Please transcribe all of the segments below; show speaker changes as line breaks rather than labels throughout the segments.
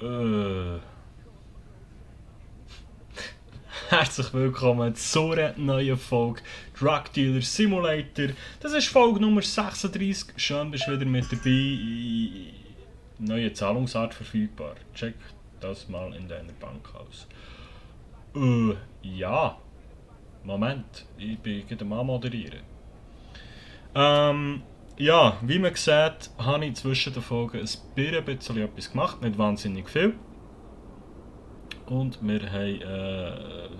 Äh, Herzlich willkommen zu einer neuen Folge Drug Dealer Simulator. Das ist Folge Nummer 36. Schön, bist du wieder mit dabei. Neue Zahlungsart verfügbar. Check das mal in deiner Bank aus. Ja. Moment, ich bin gerade mal moderieren. Ja, wie man sieht, habe ich zwischen den Folgen ein bisschen etwas gemacht, nicht wahnsinnig viel. Und wir haben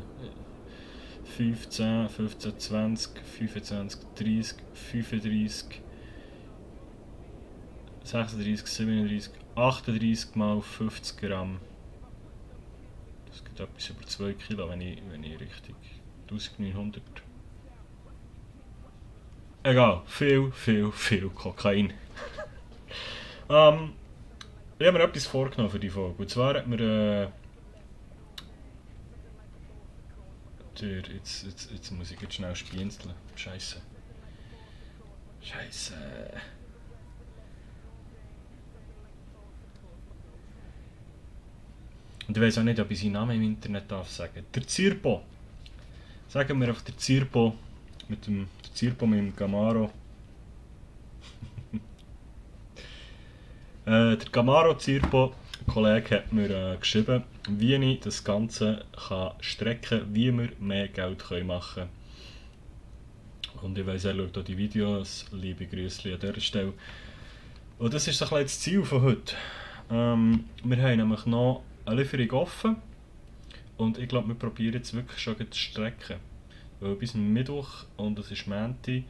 15, 15, 20, 25, 30, 35, 36, 37, 38 mal 50 Gramm. Das gibt etwas über 2 Kilo, wenn ich richtig 1900. Egal, viel Kokain. Ich habe mir etwas vorgenommen für die Folge. Und zwar hat mir jetzt muss ich jetzt schnell spienzeln. Scheiße. Und ich weiß auch nicht, ob ich seinen Namen im Internet darf sagen. Der Zirpo. Sagen wir einfach der Zirpo mit dem Gamaro. Der Gamaro Zirpo, ein Kollege, hat mir geschrieben, wie ich das Ganze kann strecken kann, wie wir mehr Geld machen können. Und ich weiss, er schaut auch die Videos. Liebe Grüße an dieser Stelle. Und das ist so ein bisschen das Ziel von heute. Wir haben nämlich noch eine Lieferung offen. Und ich glaube, wir probieren jetzt wirklich schon zu strecken. Weil bis Mittwoch und es ist Montag.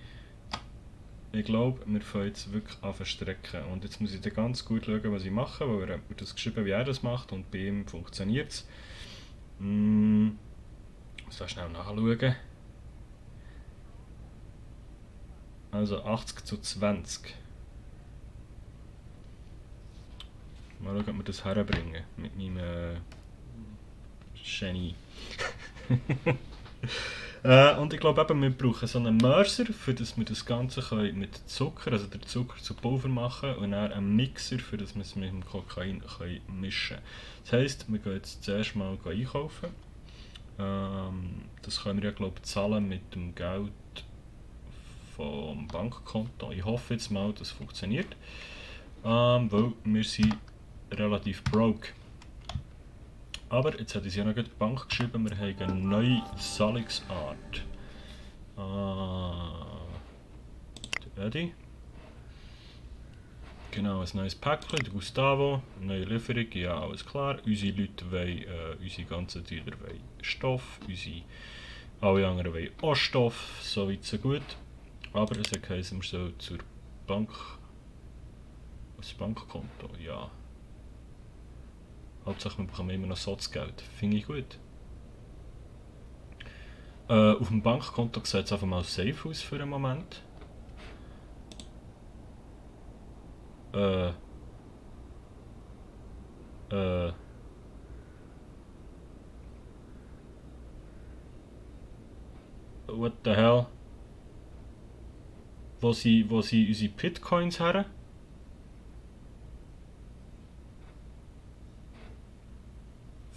Ich glaube, wir fangen jetzt wirklich an zu strecken. Und jetzt muss ich dann ganz gut schauen, was ich mache, weil er hat mir das geschrieben, wie er das macht. Und bei ihm funktioniert es. Ich muss da schnell nachschauen. Also 80:20. Mal schauen, ob wir das herbringen mit meinem Genie. Und ich glaube eben, wir brauchen so einen Mörser, für das wir das Ganze mit Zucker, also den Zucker zu Pulver machen und dann einen Mixer, für das wir es mit dem Kokain mischen können. Das heisst, wir gehen jetzt zuerst mal einkaufen. Das können wir ja glaube ich zahlen mit dem Geld vom Bankkonto. Ich hoffe jetzt mal, das funktioniert. Weil wir sind relativ broke. Aber jetzt hat uns ja noch die Bank geschrieben, wir haben eine neue Zahlungsart. Der Eddie. Genau, ein neues Päckchen, der Gustavo, eine neue Lieferung, ja alles klar. Unsere Leute wollen, unsere ganzen Dealer wollen Stoff, alle anderen wollen auch Stoff, so weit so gut. Aber es hat geheißen, wir sollen zur Bank, das Bankkonto, ja. Hauptsache wir bekommen immer noch Sotzgeld, finde ich gut. Auf dem Bankkonto sieht es einfach mal safe aus für einen Moment. What the hell? Wo sind unsere Bitcoins her?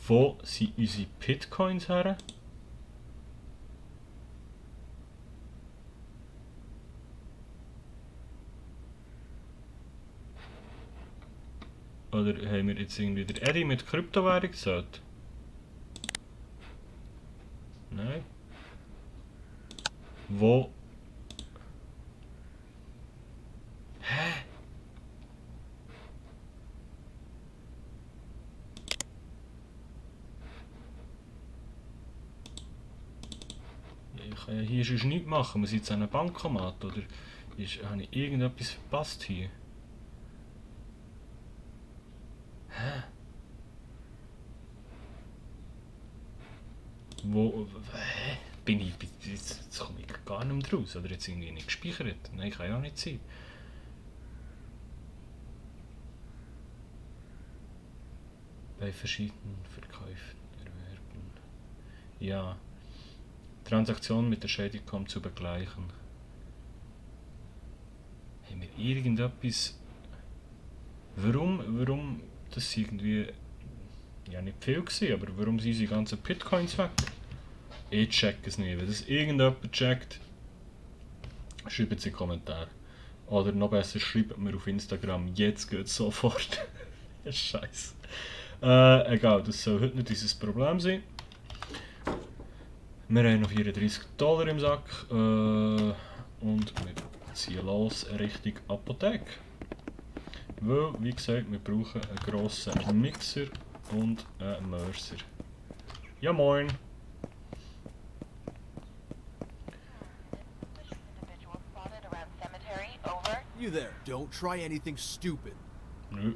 Wo sind unsere Bitcoins her? Oder haben wir jetzt irgendwie der Eddie mit Kryptowährung gezahlt? Nein. Wo? Hä? Ich kann ja hier schon nichts machen. Muss ich jetzt an einen Bankomat oder habe ich irgendetwas verpasst hier? Hä? Wo? Hä? Jetzt komme ich gar nicht mehr raus. Oder jetzt irgendwie nicht gespeichert? Nein, kann ja auch nicht sein. Bei verschiedenen Verkäufen erwerben. Ja. Transaktion mit der Schädigung zu begleichen. Haben wir irgendetwas... Warum das irgendwie Ja, nicht viel gewesen, aber warum sind unsere ganzen Bitcoins weg? Ich check es nicht. Wenn das irgendjemand checkt, schreibt es in die Kommentare. Oder noch besser, schreibt mir auf Instagram. Jetzt geht es sofort. Scheiße. Egal, das soll heute nicht dieses Problem sein. Wir haben noch $34 im Sack. Und wir ziehen los Richtung Apotheke. Weil, wie gesagt, wir brauchen einen grossen Mixer und einen Mörser. Ja moin!
You there, don't try anything stupid.
Nö.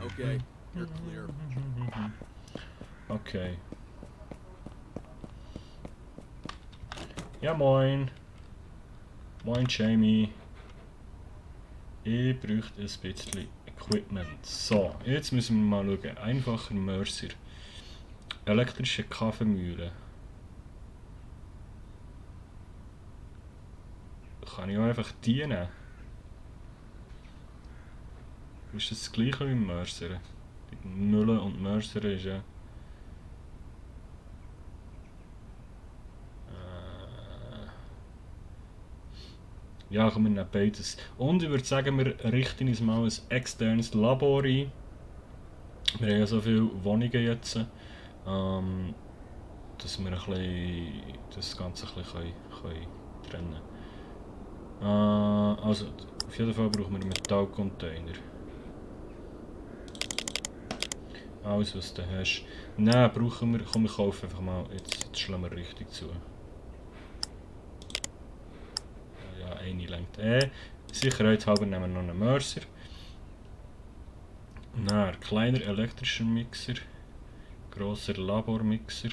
Okay, you're clear.
Okay. Ja moin. Moin Jamie. Ich bräuchte ein bisschen Equipment. So, jetzt müssen wir mal schauen. Einfacher Mörser. Elektrische Kaffeemühle. Kann ich auch einfach die nehmen? Ist das gleiche wie Mörser? Mühle und Mörser ist ja... Ja, komm, wir nehmen beides. Und ich würde sagen, wir richten uns mal ein externes Labor ein. Wir haben ja so viele Wohnungen jetzt, dass wir das Ganze ein bisschen trennen können. Also, auf jeden Fall brauchen wir einen Metallcontainer. Alles, was du hast. Nein, brauchen wir... Komm, wir kaufen einfach mal... Jetzt schlagen wir richtig zu. Ja, eine längt. Sicherheitshalber nehmen wir noch einen Mörser. Dann kleiner elektrischer Mixer. Grosser Labormixer.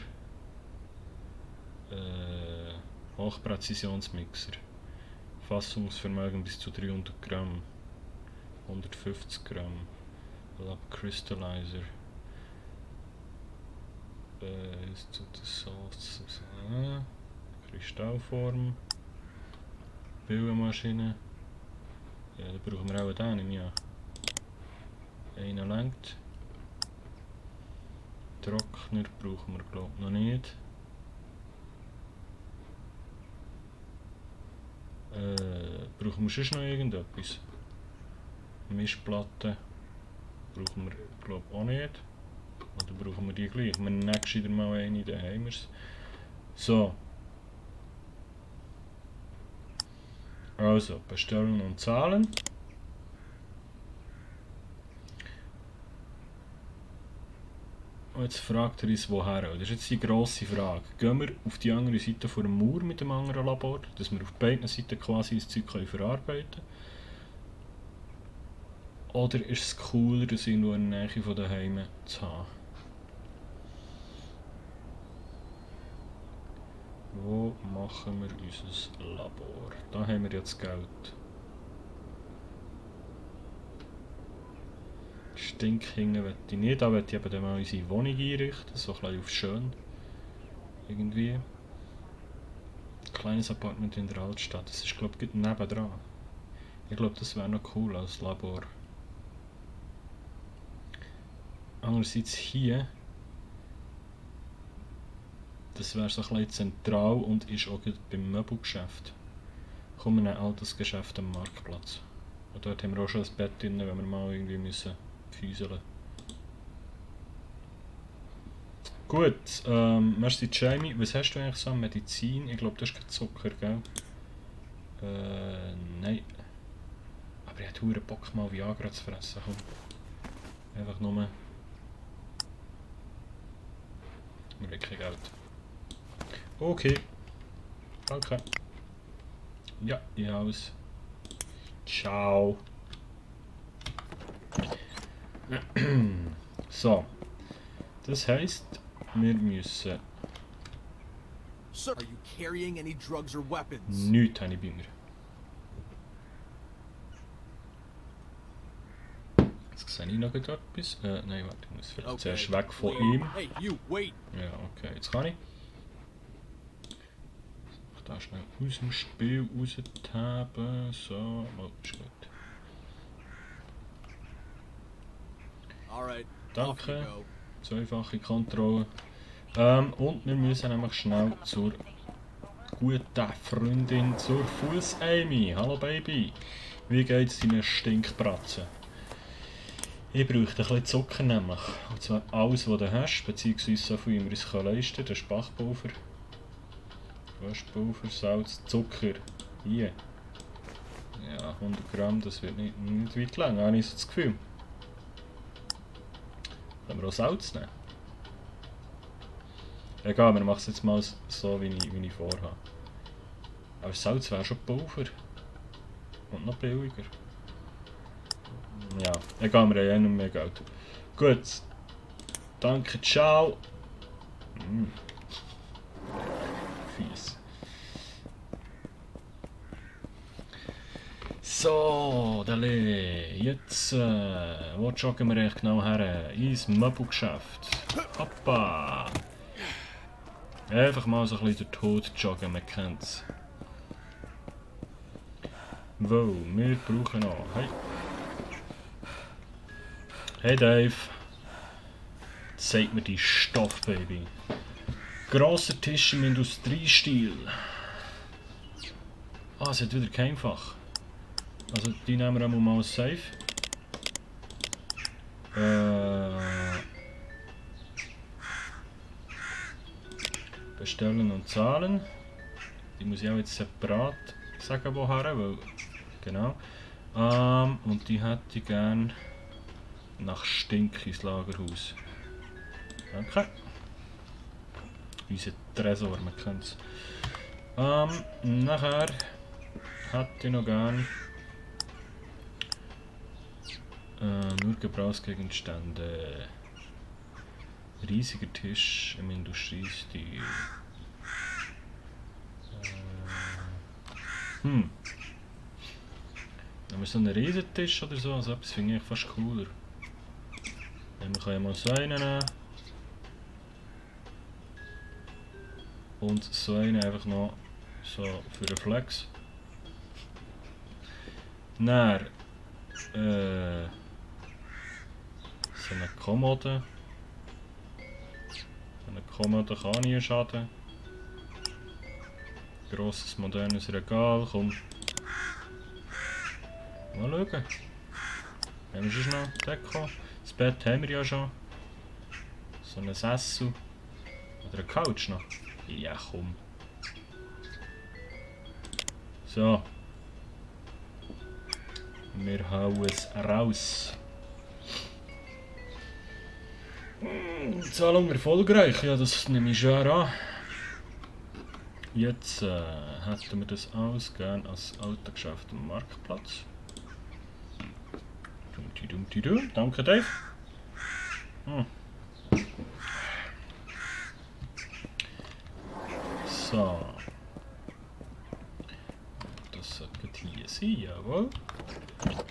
Hochpräzisionsmixer. Fassungsvermögen bis zu 300 Gramm. 150 Gramm. Lab Crystallizer. Kristallform. Billenmaschine. Ja, da brauchen wir auch den, ja. Einer lenkt. Trockner brauchen wir glaube ich noch nicht. Brauchen wir sonst noch irgendetwas? Mischplatte brauchen wir glaube ich auch nicht. Oder brauchen wir die gleich? Wir nehmen gescheiter mal eine, dann haben wir es. So. Also, bestellen und zahlen. Und jetzt fragt er uns, woher. Das ist jetzt die grosse Frage. Gehen wir auf die andere Seite von der Mauer mit dem anderen Labor, dass wir auf beiden Seiten quasi das Zeug verarbeiten können? Oder ist es cooler, das irgendwo in der Nähe von daheim zu haben? Wo machen wir unser Labor? Da haben wir jetzt Geld. Stinkhingen will ich nicht, da will ich eben dann mal unsere Wohnung einrichten, so ein bisschen auf schön. Irgendwie. Ein kleines Apartment in der Altstadt, das ist glaube ich nebendran. Ich glaube das wäre noch cool als Labor. Andererseits hier, das wäre so ein bisschen zentral und ist auch beim Möbelgeschäft. Kommen wir in ein altes Geschäft am Marktplatz. Und dort haben wir auch schon ein Bett drin, wenn wir mal irgendwie müssen füseln. Gut, merci Jamie. Was hast du eigentlich so an Medizin? Ich glaube, das ist kein Zucker, gell? Nein. Aber ich hätte Bock mal Viagra zu fressen. Komm. Einfach nur... Wir haben kein Geld. Okay. Danke. Ja, ich aus. Ciao. So. Das heisst, wir müssen...
Sir, are you carrying any drugs or weapons?
Nichts habe ich bei mir. Jetzt sehe ich noch etwas. Nein, warte, ich muss vielleicht zuerst weg von ihm.
Hey, you, wait!
Ja, okay, jetzt kann ich. Da schnell aus dem Spiel raustaben. So, oh, ist gut.
Alright, off you
Danke.
go.
Zweifache Kontrolle. Und wir müssen nämlich schnell zur guten Freundin, zur Fuß Amy. Hallo Baby. Wie geht's deinen Stinkbratzen? Ich brauche ein bisschen Zucker nämlich. Und zwar alles, was du hast, beziehungsweise so viel, wie wir uns leisten können. Das ist Backpulver, Waschpulver, Salz, Zucker. Hier. Ja, 100 Gramm, das wird nicht weit lang, habe ich so das Gefühl. Können wir auch Salz nehmen? Egal, wir machen es jetzt mal so, wie ich vorhabe. Aber Salz wäre schon Pulver. Und noch billiger. Ja, egal, wir haben ja nicht mehr Geld. Gut. Danke, ciao. Fies. So, Dale. Jetzt, wo joggen wir echt genau her? Ins Möbelgeschäft. Hoppa. Einfach mal so ein bisschen den Tod joggen, man kennt's. Wow, wir brauchen noch. Hey. Hey Dave. Zeig mir die Stoff, Baby. Grosser Tisch im Industriestil. Ah, es hat wieder kein Fach. Also die nehmen wir einmal mal safe. Bestellen und zahlen. Die muss ich auch jetzt separat sagen, woher, weil... Genau. Und die hätte ich gern nach Stink ins Lagerhaus. Danke. Unser Tresor, man kennt es. Nachher hätte ich noch gern nur Gebrauchsgegenstände. Riesiger Tisch im Industriestil. Haben wir so einen Riesentisch oder so? Also etwas finde ich fast cooler. Wir können mal so einen nehmen. Und so einen einfach noch so für den Flex. Dann so eine Kommode. Eine Kommode kann nie schaden. Grosses, modernes Regal, komm. Mal schauen. Haben wir schon noch Deko? Das Bett haben wir ja schon. So einen Sessel. Oder eine Couch noch. Ja, komm. So. Wir hauen es raus. Zahlung erfolgreich, ja, das nehme ich schon an. Jetzt hätten wir das alles gern als Autogeschäft am Marktplatz. Dumm. Danke, Dave. So. Das sollte hier sein, jawohl.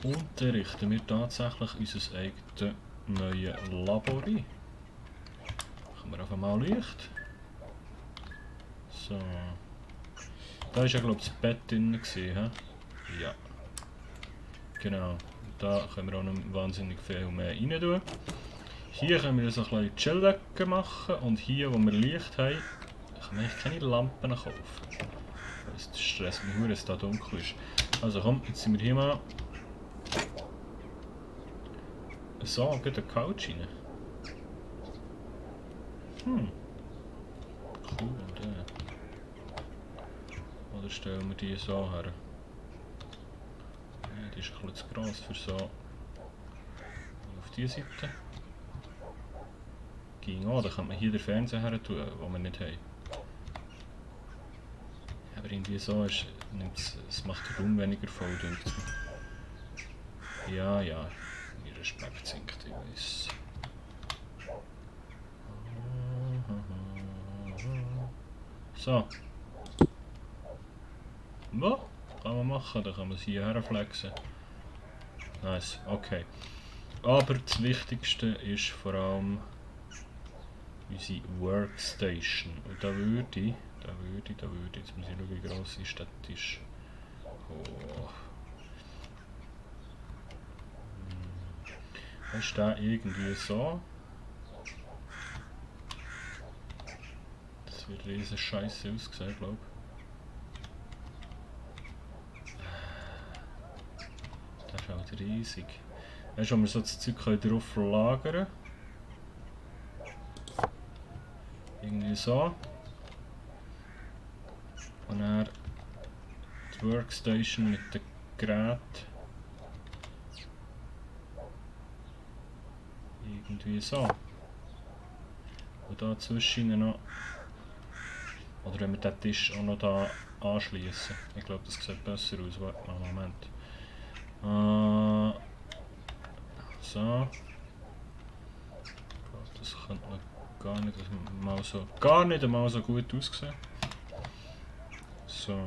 Und dann richten wir tatsächlich unser eigenes neues Labor ein. Machen wir einfach mal Licht. So. Da war ja, glaube ich, das Bett drin. He? Ja. Genau. Da können wir auch noch wahnsinnig viel mehr rein tun. Hier können wir so ein bisschen Chilldecke machen. Und hier, wo wir Licht haben, kann man eigentlich keine Lampen kaufen. Das stresst mich nur, dass es da dunkel ist. Also komm, jetzt sind wir hier mal. So, geht eine Couch rein. Cool, oder stellen wir die so her? Ja, die ist ein bisschen zu gross für so. Auf diese Seite. Ging auch, da könnte man hier den Fernseher her tun, den wir nicht haben. Aber irgendwie so ist, es macht den Raum weniger voll, denke ich. Ja, mein Respekt sinkt, ich weiss. So. Was? Kann man machen, dann kann man es hierher flexen. Nice, okay. Aber das Wichtigste ist vor allem unsere Workstation. Und da würde ich, Da würde. Jetzt muss ich schauen, wie gross die Stadt ist. Oh. Ist der irgendwie so? Das wird riesen Scheiße aussehen, glaube ich. Das ist halt riesig. Weißt du, wo wir so das Zeug drauf verlagern können? Irgendwie so. Und dann die Workstation mit dem Gerät. Irgendwie so. Und da zwischen noch. Oder wenn wir den Tisch auch noch da anschließen. Ich glaube, das sieht besser aus. Warte mal, Moment. So. Das könnte noch gar nicht einmal so gut aussehen. So.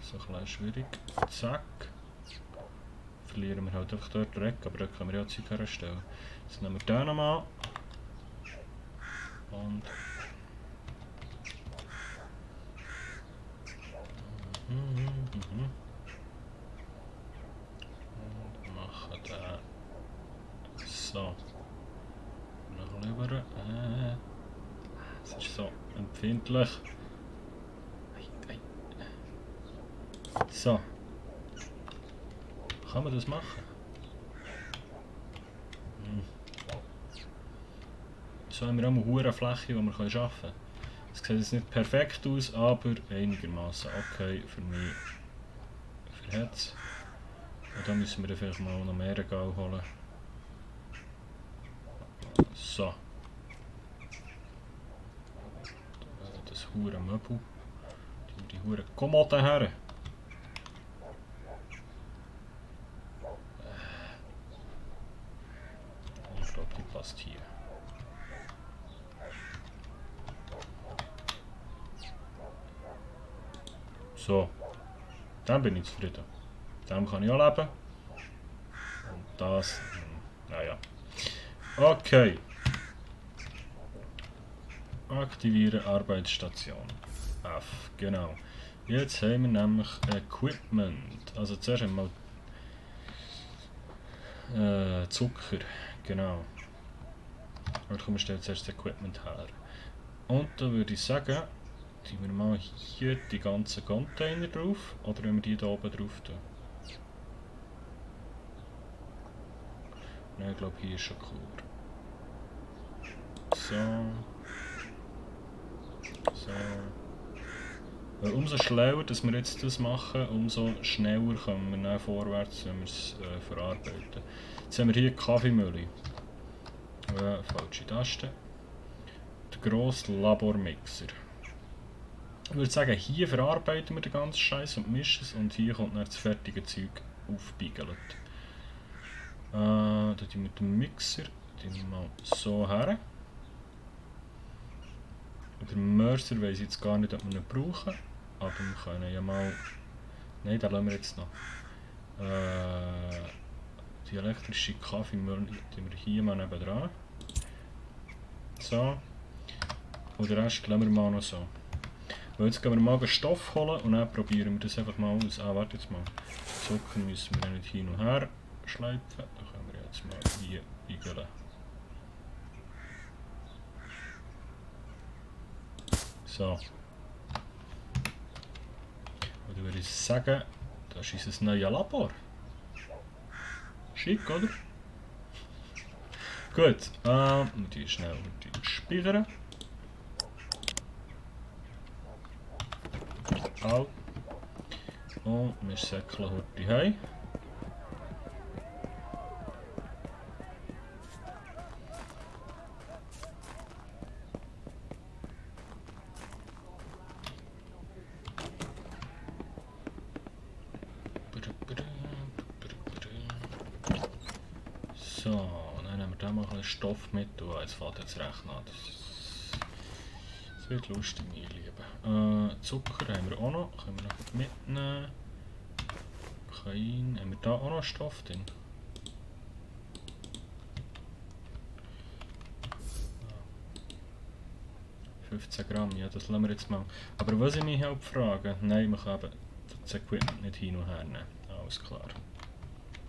So ein bisschen schwierig. Zack. Verlieren wir halt einfach dort weg, aber dort können wir ja Zeug herstellen. Jetzt nehmen wir den nochmal. Und und machen den so. Noch lieber. Es ist so empfindlich. So. Kann man das machen? So haben wir auch eine hohe Fläche, die wir arbeiten können. Es sieht jetzt nicht perfekt aus, aber einigermaßen okay für mich. Für jetzt. Und dann müssen wir dann vielleicht mal noch mehr Regal holen. So. Das hure Möbel. Die hure Kommode her. Ich glaube, die passt hier. So. Dann bin ich zufrieden. Dann kann ich auch leben. Und das. Naja. Okay. Aktivieren Arbeitsstation. F, genau. Jetzt haben wir nämlich Equipment. Also zuerst einmal Zucker. Genau. Aber kommen wir zuerst das Equipment her. Und da würde ich sagen, tun wir mal hier die ganzen Container drauf. Oder wenn wir die hier oben drauf tun. Nein, ich glaube hier ist schon cool. So. So. Weil umso schlauer, dass wir jetzt das machen, umso schneller kommen wir dann vorwärts, wenn wir es verarbeiten. Jetzt haben wir hier die Kaffeemühle. Falsche Taste. Der grosse Labormixer. Ich würde sagen, hier verarbeiten wir den ganzen Scheiß und mischen es und hier kommt dann das fertige Zeug aufgebiegelt. Da tun wir mit dem Mixer mal so her. Den Mörser weiss ich jetzt gar nicht, ob wir ihn brauchen, aber wir können ja mal... Nein, den lassen wir jetzt noch. Die elektrische Kaffeemühle tun wir hier mal nebendran. So. Und den Rest lassen wir mal noch so. Und jetzt gehen wir mal Stoff holen und dann probieren wir das einfach mal aus. Warte jetzt mal. Zucker müssen wir nicht hin und her schleifen. Da können wir jetzt mal hier biegeln. So. Und dann würde ich sagen, das ist unser neues Labor. Schick, oder? Gut, die schnell speichern. Au. Und wir säckeln heute heim. So, dann nehmen wir da mal ein bisschen Stoff mit. Oh, jetzt fällt jetzt recht an. Das wird lustig, meine Lieben. Zucker haben wir auch noch. Können wir noch mitnehmen. Kain. Haben wir da auch noch Stoff drin? 15 Gramm, ja, das lassen wir jetzt mal. Aber was ich mich halt frage, nein, man kann eben das Equipment nicht hin und her nehmen. Alles klar.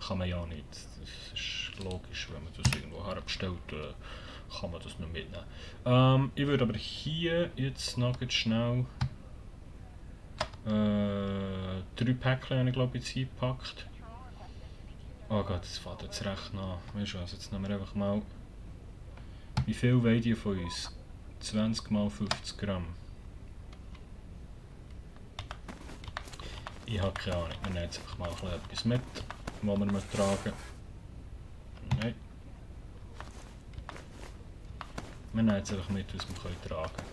Kann man ja nicht. Das ist logisch, wenn man das irgendwo herbestellt, kann man das nicht mitnehmen. Ich würde aber hier jetzt noch ganz schnell 3 Päckchen habe ich glaube ich jetzt eingepackt. Oh Gott, das fährt jetzt recht nach. Weißt du was, jetzt nehmen wir einfach mal... Wie viel wollen die von uns? 20 mal 50 Gramm. Ich habe keine Ahnung, wir nehmen jetzt einfach mal etwas mit, was wir tragen. Nein. Wir nehmen jetzt einfach mit, was wir tragen können.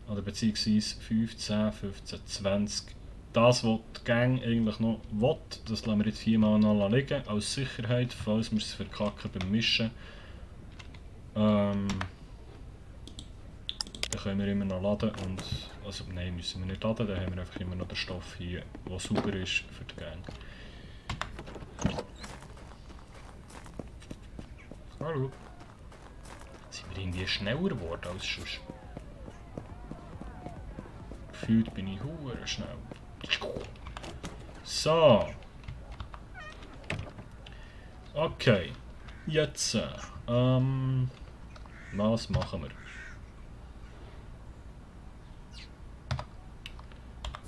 Oder beziehungsweise 15, 15, 20. Das, was die Gang eigentlich noch will, das lassen wir jetzt 4 Mal noch liegen, als Sicherheit, falls wir es verkacken beim Mischen. Dann können wir immer noch laden und... Also nein, müssen wir nicht laden, dann haben wir einfach immer noch den Stoff hier, der sauber ist für die Gang. Hallo. Sind wir irgendwie schneller geworden als sonst? Gefühlt bin ich hure schnell. So. Okay. Jetzt. Was machen wir?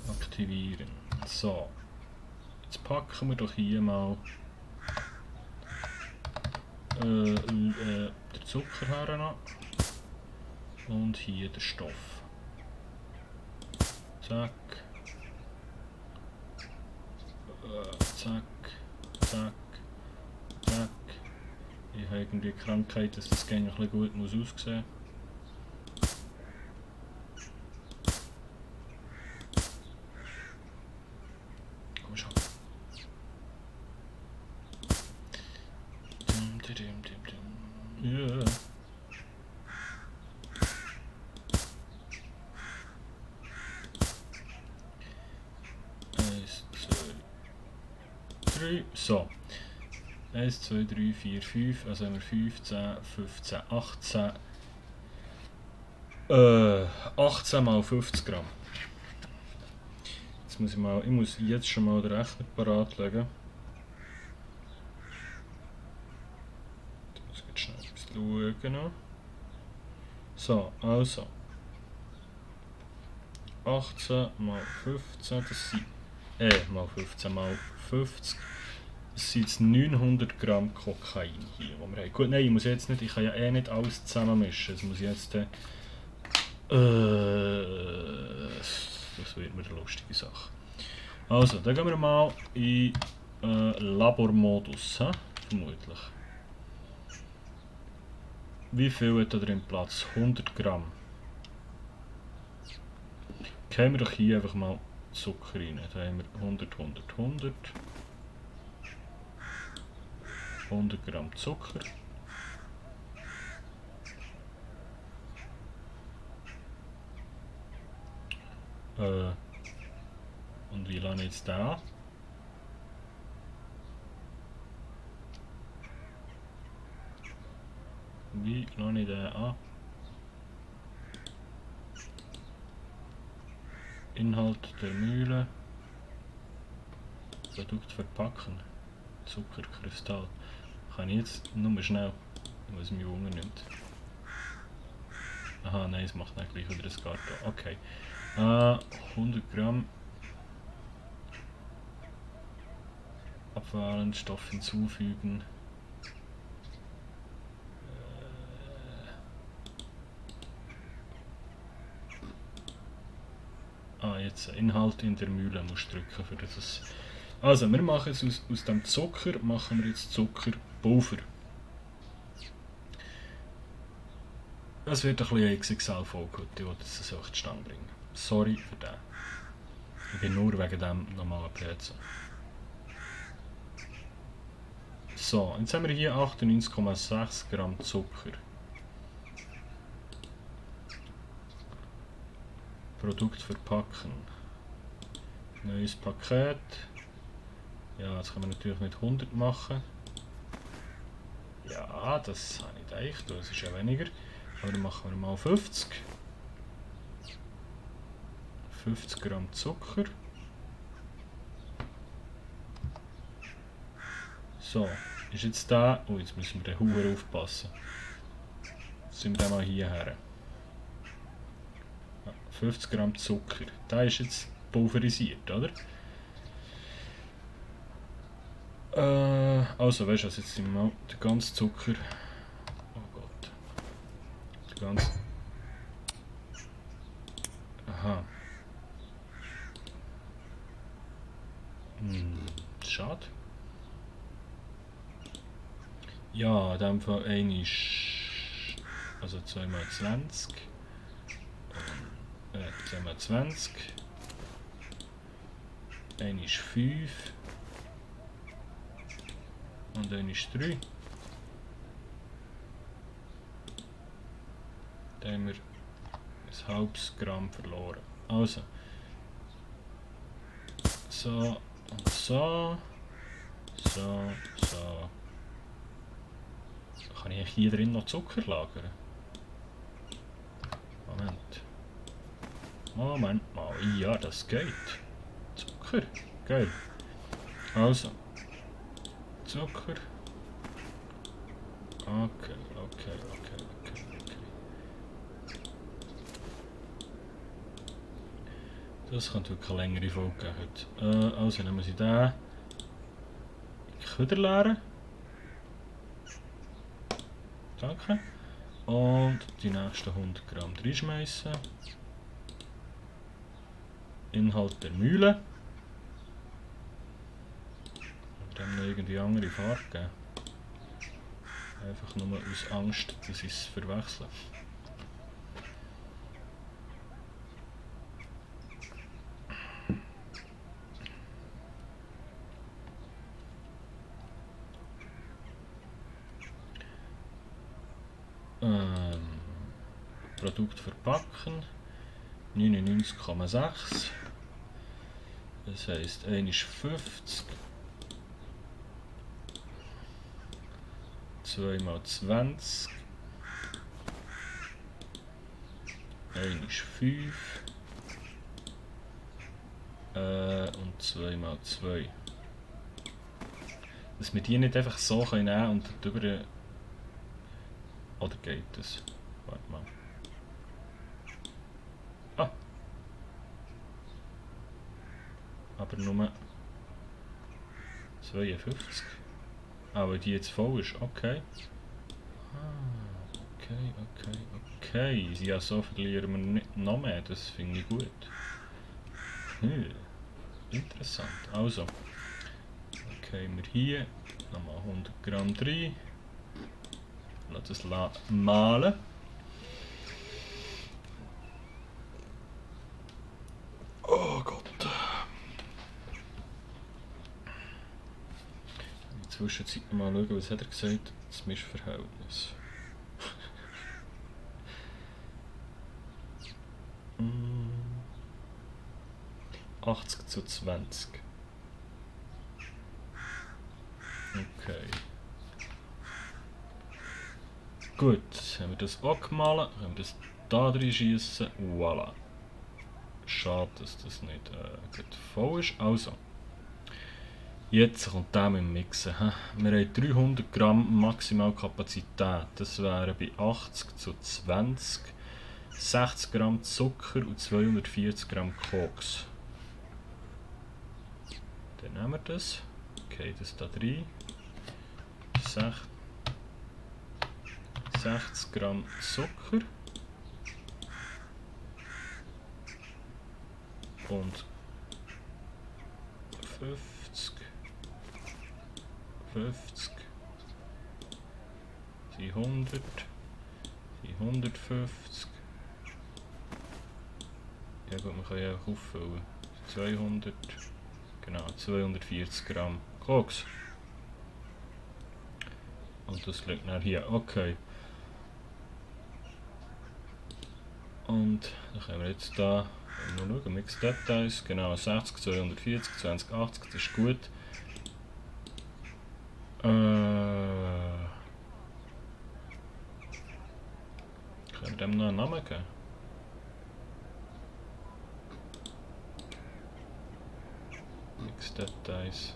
Aktivieren. So. Jetzt packen wir doch hier mal den Zucker her und hier den Stoff. Zack. Zack. Zack. Zack. Ich habe irgendwie die Krankheit, dass das Gang ein bisschen gut muss aussehen. Komm schon. Ja. So. 1, 2, 3, 4, 5. Also haben wir 15, 15, 18. 18 mal 50 Gramm. Jetzt muss ich muss jetzt schon mal den Rechner parat legen. Ich muss jetzt schnell etwas schauen. So, also. 18 mal 15, das sind mal 15 mal 50. Das sind jetzt 900 Gramm Kokain hier, die wir haben. Gut, nein, ich kann ja eh nicht alles zusammenmischen. Das muss ich jetzt das wird mir eine lustige Sache. Also, dann gehen wir mal in Labormodus, vermutlich. Wie viel hat da drin Platz? 100 Gramm. Geben wir doch hier einfach mal Zucker rein. Da haben wir 100, 100, 100. 100 Gramm Zucker. Und wie lange jetzt da? Wie lange ich den an? Inhalt der Mühle. Produkt verpacken. Zuckerkristall. Kann ich jetzt nur schnell, was mich wundernimmt. Aha, nein, es macht nicht gleich wieder das Karton. Okay. 100 Gramm. Abwählen, Stoff hinzufügen. Jetzt Inhalt in der Mühle musst du drücken für das. Also, wir machen jetzt aus dem Zucker machen wir jetzt Zuckerpulver. Das wird ein bisschen XXL-Folge, ich wollte das so auf die Stange bringen. Sorry für den. Ich bin nur wegen dem nochmal am PC. So, jetzt haben wir hier 98,6 Gramm Zucker. Produkt verpacken. Neues Paket. Ja, das kann man natürlich nicht 100 machen. Ja, das habe ich gedacht, das ist ja weniger. Aber dann machen wir mal 50. 50 Gramm Zucker. So, ist jetzt da. Oh, jetzt müssen wir den Huren aufpassen. Jetzt sind wir dann mal hierher. 50 Gramm Zucker. Der ist jetzt pulverisiert, oder? Also, weißt du, also jetzt sind wir mal den ganzen Zucker. Oh Gott. Der ganze. Aha. Schade. Ja, in dem Fall eine ist. Also 2x20. 2x20. Eine ist 5. Und eine ist 3. Da haben wir ein halbes Gramm verloren. Also. So und so. So, so. Kann ich hier drin noch Zucker lagern? Moment. Moment mal. Ja, das geht. Zucker. Geil. Also. Zucker. Okay. Das könnte wirklich eine längere Folge geben. Also nehmen wir sie da in die Küder leeren. Danke. Und die nächsten 100 Gramm reinschmeißen. Inhalt der Mühle. Und dann noch irgendwie andere Farbe geben. Einfach nur aus Angst, dass ich es verwechsle. Produkt verpacken. 99,6. Das heisst, 1 ist 50. 2 mal 20. 1 ist 5. Und 2 mal 2. Dass wir die nicht einfach so nehmen können und darüber. Oder geht das? Warte mal. Ah! Aber nur 52. Aber die jetzt voll ist, okay. Okay. Ja, so verlieren wir nicht noch mehr, das finde ich gut. Interessant. Also, okay, wir hier nochmal 100 Gramm rein. Lass es mahlen. Oh Gott. In der Zwischenzeit mal schauen, was hat er gesagt? Das Mischverhältnis. 80:20. Okay. Gut, haben wir das auch gemahlen, können wir das da drin schießen. Voilà. Schade, dass das nicht voll ist. Also, jetzt kommt der mit dem Mixen. Wir haben 300 Gramm Maximalkapazität. Das wären bei 80:20 60 Gramm Zucker und 240 Gramm Koks. Dann nehmen wir das. Okay, das da rein. 60 Gramm Zucker. Und 50, die 100, die 150. Ja gut, man kann ja auch auffüllen. 200, genau, 240 Gramm Koks. Und das liegt dann hier, okay. Und dann können wir jetzt da mal schauen, Mix Details, genau, 60, 240, 2080, das ist gut. Können wir dem noch einen Namen geben? Details.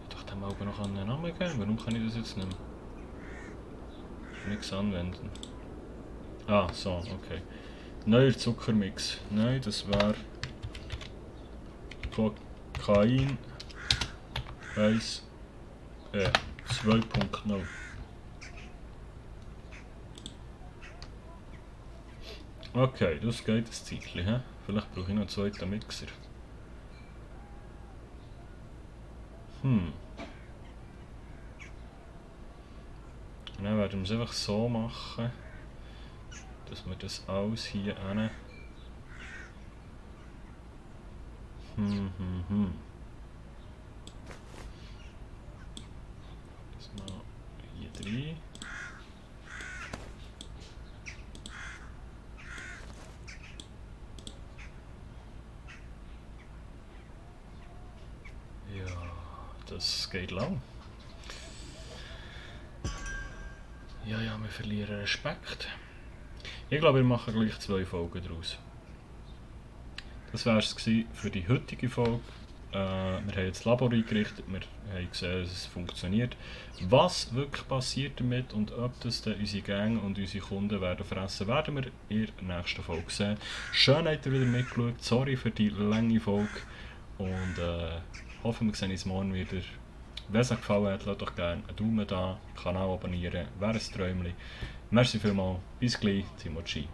Ich dachte, dem Augen noch einen Namen geben. Warum kann ich das jetzt nicht mehr? Nichts anwenden. Ah, so, okay. Neuer Zuckermix. Nein, das wäre Kokain 2.0. Okay, das geht ein Zeitchen. He? Vielleicht brauche ich noch einen zweiten Mixer. Und dann werden wir es einfach so machen, dass wir das alles hier hin. Das mal hier rein. Ja, das geht lang. Ja, wir verlieren Respekt. Ich glaube, wir machen gleich 2 Folgen daraus. Das war es für die heutige Folge. Wir haben jetzt das Labor eingerichtet, wir haben gesehen, dass es funktioniert. Was wirklich passiert damit und ob das dann unsere Gang und unsere Kunden werden fressen, werden wir in der nächsten Folge sehen. Schön, dass ihr wieder mitgeschaut. Sorry für die lange Folge. Und hoffen, wir sehen uns morgen wieder. Wenn es euch gefallen hat, lasst doch gerne einen Daumen da, den Kanal abonnieren, wäre ein Träumchen. Merci vielmals, bis gleich, Timo G.